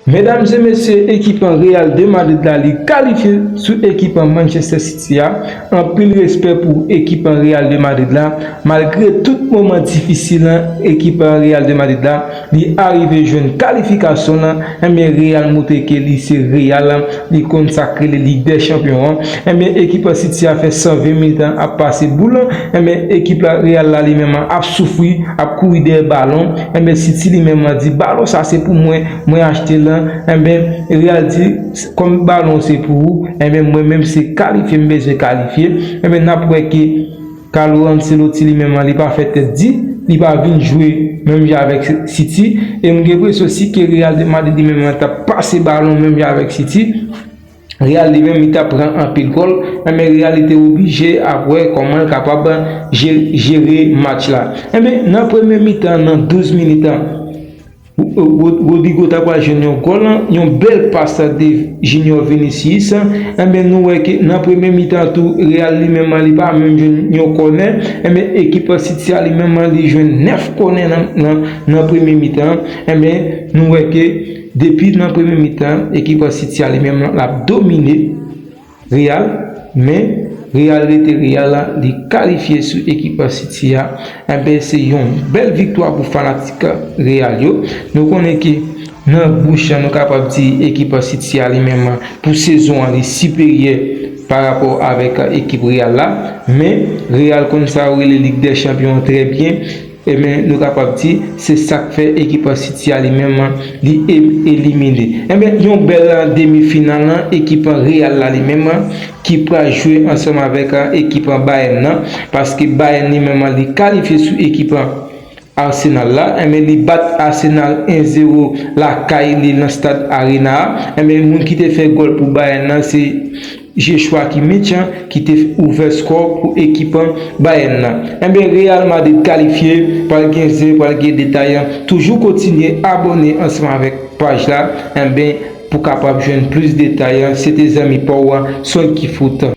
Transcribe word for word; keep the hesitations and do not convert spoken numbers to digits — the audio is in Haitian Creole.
Medam e mesye, ekip an Real de Madrid la, li kalifye sou ekip an Manchester City a. Anpil respè pou ekip an Real de Madrid la. Malgre tout moman difisil an ekip an Real de Madrid la, li arive jwenn kalifikasyon lan. Enben, Real montre ke li se Real, li konn sa k rele Lig dè Chanpyon an. Enben, ekip an City a fè san ven minit an ap pase boul. Enben, ekip la, Real la, li menm ap soufri, ap kouri dèyè balon. Enben, City li menm di, "Balon sa se pou mwen, mwen achte l." Enben, Real di, "Kòm balon se pou ou, enben, mwen menm se kalifye m bezwen kalifye." Enben, n ap wè ke Carlo Ancelotti li menm li pa fè tèt di, li pa vin jwe menm jan avèk City. E m gen enpresyon si ke Real de Madrid li menm t ap pase balon menm jan avèk City, Real li menm li t ap pran anpil gòl. Enben, Real li te oblije ap wè kòman l kapab je-, jere match la. Enben, nan premye mitan, nan douz minit an, Ro-, Ro-, Rodrygo ta pral jwenn yon gòl, yon bèl pas de Junior Vinicius. Enben, nou wè ke nan premye mitan tou, Real li menm li pa menm jwenn yon kònè. Enben, ekip City a li menm li jwenn nèf kònè nan, nan, nan premye mitan. Enben, nou wè ke depi nan premye mitan, ekip City a li menm l ap domine Real, men Real rete Real la, li kalifye sou ekip City a. Enben, se yon bèl viktwa pou fanatik Real yo. Nou konnen ke nan bouch, nou kapab di ekip City a li menm pou sezon an, li siperyè pa rapò avèk ekip Real la. Men Real konn sa yo rele Lig dè Chanpyon an trè byen. Enben, nou kapab di, se sa k fè ekip City a li menm li e-, elimine. Enben, yon bèl demi final, ekip Real la li menm ki pral jwe ansanm avèk ekip Bayern nan, paske Bayern li menm li kalifye sou ekip Arsenal la. Enben, li bat Arsenal en zero lakay li nan stad Arena a. Enben, moun ki te fè gòl pou Bayern nan se Joshua Kimmich ki te ouvè skò pou ekip Bayern nan. Enben, Real Madrid kalifye, pral gen zen, pral gen detay. Toujou kontinye abòne ansanm avèk paj la, enben, pou kapab jwenn plis detay. Se te zanmi pa w, Sonky Foot.